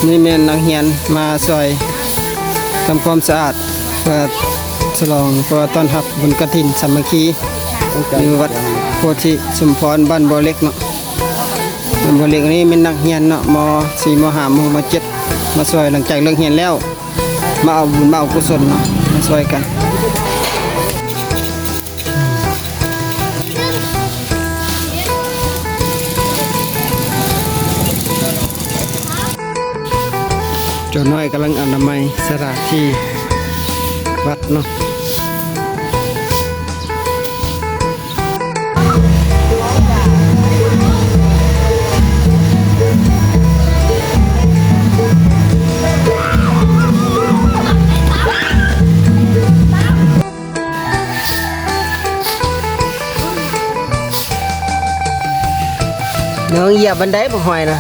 ນີ້ແມ່ນນັກຮຽນມາຊ່ວຍທຳຄວາມສະອາດ ເພື່ອສະຫຼອງ ເພື່ອຕ້ອນຮັບບຸນກະຖິນສາມັກຄີ ຢູ່ວັດໂພທິສົມພອນ ບ້ານບໍ່ເຫຼັກເນາະ. ບ້ານບໍ່ເຫຼັກນີ້ແມ່ນນັກຮຽນເນາະ ມໍສີ່ ມໍຫ້າ ມໍຫົກ ມໍເຈັດ ມາຊ່ວຍຫຼັງຈາກເລີກຮຽນແລ້ວ ມາເອົາບຸນມາເອົາກຸສົນເນາະ ມາຊ່ວຍກັນ. ເຈົ້ານ້ອຍກຳລັງອະນາໄມສະຖານທີ່ວັດເນາະ. ນ້ອງຢຽບມັນໄດ້ບໍ່ຫອຍນະ.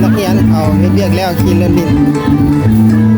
ນັກຮຽນເຂົາເຮັດວຽກແລ້ວ ຂີ່ລົດຫຼິ້ນ.